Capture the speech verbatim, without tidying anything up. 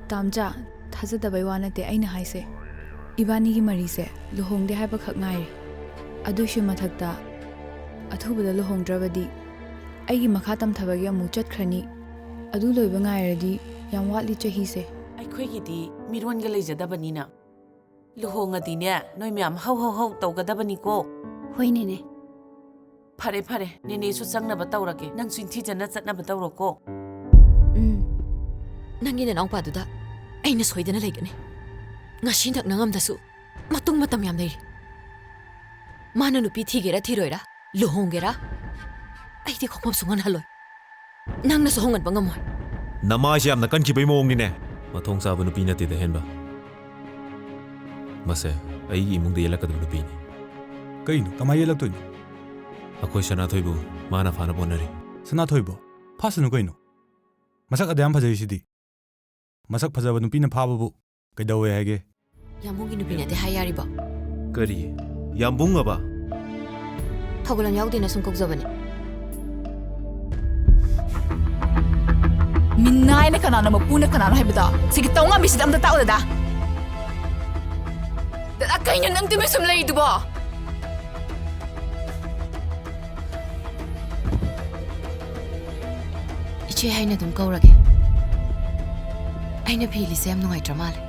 ꯇꯥꯝꯆꯥ, ꯊꯥꯖꯗꯕꯩ ꯋꯥ ꯅꯠꯇꯦ ꯑꯩꯅ ꯍꯥꯏꯁꯦ꯫ ꯏꯕꯥꯅꯤꯒꯤ ꯃꯔꯤꯁꯦ ꯂꯨꯍꯣꯡꯗꯦ ꯍꯥꯏꯕꯈꯛ ꯉꯥꯏꯔꯦ꯫ ꯑꯗꯨꯏꯁꯨ ꯃꯊꯛꯇ ꯑꯊꯨꯕꯗ ꯂꯨꯍꯣꯡꯗ꯭ꯔꯕꯗꯤ ꯑꯩꯒꯤ ꯃꯈꯥ ꯇꯝꯊꯕꯒꯤ ꯑꯃꯨꯛ ꯆꯠꯈ꯭ꯔꯅꯤ꯫ ꯑꯗꯨ ꯂꯣꯏꯕ ꯉꯥꯏꯔꯗꯤ ꯌꯥꯝ ꯋꯥꯠꯂꯤ ꯆꯍꯤꯁꯦ꯫ ꯑꯩꯈꯣꯏꯒꯤꯗꯤ ꯃꯤꯔꯣꯟꯒ ꯂꯩꯖꯗꯕꯅꯤꯅ꯫ ꯂꯨꯍꯣꯡꯉꯗꯤꯅꯦ, ꯅꯣꯏ ꯃꯌꯥꯝ ꯍꯧ ꯍꯧ ꯍꯧ ꯇꯧꯒꯗꯕꯅꯤꯀꯣ꯫ ꯍꯣꯏ, ꯅꯦꯅꯦ꯫ ꯐꯔꯦ, ꯐꯔꯦ꯫ ꯅꯦꯅꯦꯁꯨ ꯆꯪꯅꯕ ꯇꯧꯔꯒꯦ꯫ ꯅꯪꯁꯨ ꯏꯪꯊꯤꯖꯅ ꯆꯠꯅꯕ ꯇꯧꯔꯣꯀꯣ꯫ ꯎꯝ꯫ ꯅꯪꯒꯤ ꯅꯅꯥꯎꯄꯥꯗꯨꯗ ꯑꯩꯅ ꯁꯣꯏꯗꯅ ꯂꯩꯒꯅꯤ꯫ ꯉꯁꯤ ꯅꯛꯅ ꯉꯝꯗꯁꯨ ꯃꯇꯨꯡ ꯃꯇꯝ ꯌꯥꯝ ꯂꯩꯔꯤ꯫ ꯃꯥꯅ ꯅꯨꯄꯤ ꯊꯤꯒꯦꯔꯥ ꯊꯤꯔꯣꯏꯔꯥ, ꯂꯨꯍꯣꯡꯒꯦꯔꯥ, ꯑꯩꯗꯤ ꯈꯣꯡꯐꯝ ꯁꯨꯡꯍꯟ ꯍꯜꯂꯣꯏ꯫ ꯅꯪꯅꯁꯨ ꯍꯣꯡꯍꯟꯕ ꯉꯝꯃꯣꯏ꯫ ꯅꯃꯥꯏꯁꯦ ꯌꯥꯝꯅ ꯀꯟꯈꯤꯕꯩ ꯃꯑꯣꯡꯅꯤꯅꯦ꯫ ꯃꯊꯣꯡ ꯆꯥꯕ ꯅꯨꯄꯤ ꯅꯠꯇꯦꯗ, ꯍꯦꯟꯕ꯫ ꯃꯁꯦ ꯑꯩꯒꯤ ꯏꯃꯨꯡꯗ ꯌꯦꯜꯂꯛꯀꯗꯕ ꯅꯨꯄꯤꯅꯤ꯫ ꯀꯩꯅꯣ? ꯀꯃꯥꯏ ꯌꯦꯜꯂꯛꯇꯣꯏꯅꯣ? ꯑꯩꯈꯣꯏ ꯁꯅꯥꯊꯣꯏꯕꯨ ꯃꯥꯅ ꯐꯥꯅꯕ ꯍꯣꯠꯅꯔꯤ꯫ ꯁꯅꯥꯊꯣꯏꯕꯣ? ꯐꯥꯁꯅꯨ ꯀꯩꯅꯣ? ꯃꯁꯛ ꯑꯗꯨ ꯌꯥꯝ ꯐꯖꯔꯤꯁꯤꯗꯤ꯫ ꯃꯁꯛ ꯐꯖꯕ ꯅꯨꯄꯤꯅ ꯐꯥꯕꯕꯨ ꯀꯩꯗꯧꯋꯦ ꯍꯥꯏꯒꯦ? ꯌꯥꯝꯕꯨꯡꯒꯤ ꯅꯨꯄꯤ ꯅꯠꯇꯦ ꯍꯥꯏ ꯌꯥꯔꯤꯕꯣ? ꯀꯔꯤ? ꯌꯥꯝꯕꯨꯡ ꯑꯕ? ꯊꯧꯒꯜꯂꯣꯟ ꯌꯥꯎꯗꯦꯅ ꯁꯨꯝ ꯀꯧꯖꯕꯅꯦ꯫ ꯃꯤꯅꯥꯏꯅ ꯀꯅꯥꯅꯣ, ꯃꯄꯨꯅ ꯀꯅꯥꯅꯣ ꯍꯥꯏꯕꯗꯣ ꯁꯤꯒꯤ ꯇꯧ ꯉꯝꯃꯤꯁꯤꯗ ꯑꯝꯇ ꯇꯥꯛꯎꯗꯗ꯫ ꯗꯗꯥ, ꯀꯩꯅꯣ ꯅꯪ ꯇꯨꯃꯤꯟ ꯁꯨꯝ ꯂꯩꯔꯤꯗꯨꯕꯣ? ꯏꯆꯦ ꯍꯥꯏꯅ ꯑꯗꯨꯝ ꯀꯧꯔꯒꯦ꯫ ꯑꯩꯅ ꯐꯤꯂꯤꯁꯦ ꯌꯥꯝ ꯅꯨꯡꯉꯥꯏꯇ꯭ꯔ ꯃꯥꯜꯂꯦ꯫